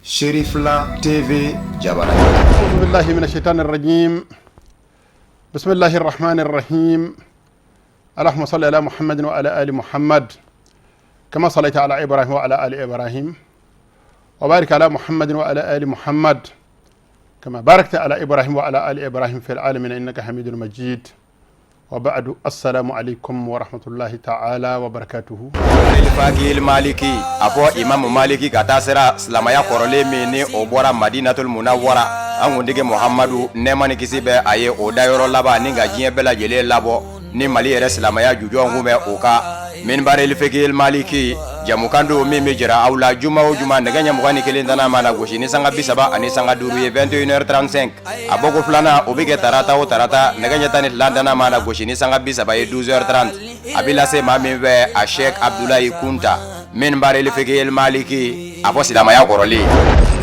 Cherifla TV Jabara. أعوذ بالله من الشيطان الرجيم. بسم الله الرحمن الرحيم. اللهم صل على محمد وعلى آل محمد كما صليت على إبراهيم وعلى آل إبراهيم، وبارك على محمد وعلى آل محمد كما باركت على إبراهيم وعلى آل إبراهيم في العالمين إنك حميد مجيد. وبعد، السلام عليكم ورحمة الله تعالى وبركاته. Fakil Maliki, a fɔ Imamu Maliki, ka taa sera silamɛya kɔrɔlen min ni o bɔra Madinatul Munawwara, an kuntigi Muhamadu, nɛɛma ni kisi bɛ a ye, o dayɔrɔ laban ni ka diɲɛ bɛɛ lajɛlen labɔ ni Mali yɛrɛ silamɛya jujɔn kun bɛ o kan. Minbaril Fikil Maliki, jamukan don min bɛ jira aw la juma o juma, nɛgɛ ɲɛ 21 dana mana gosi ni sanga 35 ye, 21h35. A bɔko filanan, o bɛ kɛ tarata o tarata, nɛgɛ ɲɛ 12 dana mana gosi ni sanga 30 ye, 12h30. A bɛ lase maa min fɛ, a Sheikh Abdulayi Kunta. Minbaril Fikil Maliki, a fɔ silamɛya kɔrɔlen.